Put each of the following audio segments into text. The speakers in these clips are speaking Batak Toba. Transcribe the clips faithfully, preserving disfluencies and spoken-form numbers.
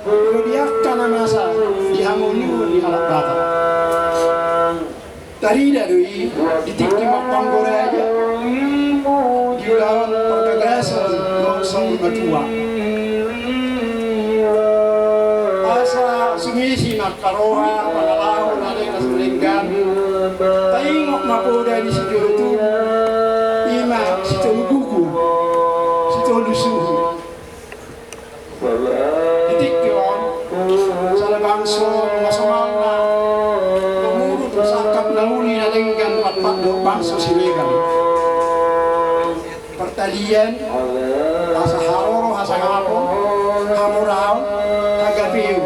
Di angka na masa di hangoluan ni halak Batak. Tarida do i di tingki marpanggora aja, di ulaon parbagason dohot songon matua. Asa sumisi ma angka roha pangalaho na denggan sadenggan. Taingot ma poda ni sijolo tubu, i ma sitolu buku, sitolu suhut. Di tingki on, sada bangso na somalna, na muruk sangkap na uli na denggan rap dohot bangso Sileban. Partalian, asa haroro hasangapon, hamoraon, hagabeon.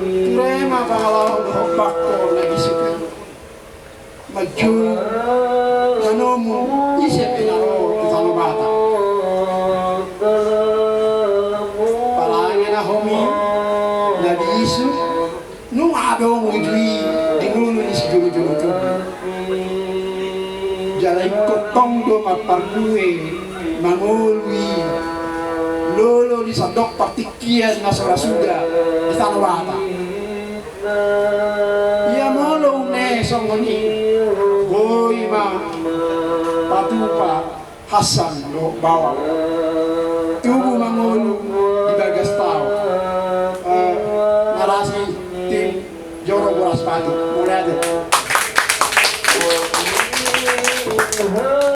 Ture ma pangalaho dohot bangko na bisuk i. Manjou, manomu, ise pe na ro tu tano Batak. Palanga na homi, na bisuk, nunga adong uju i di ngolu ni sijolo-jolo tubu. Jala ingkon tong do marparbue mangolu i, lolo di sandok partingkian na so ra suda di tano Batak. Ia molo une songon i, boi ma patupa hansan dohot bawang. Tubu mangolu,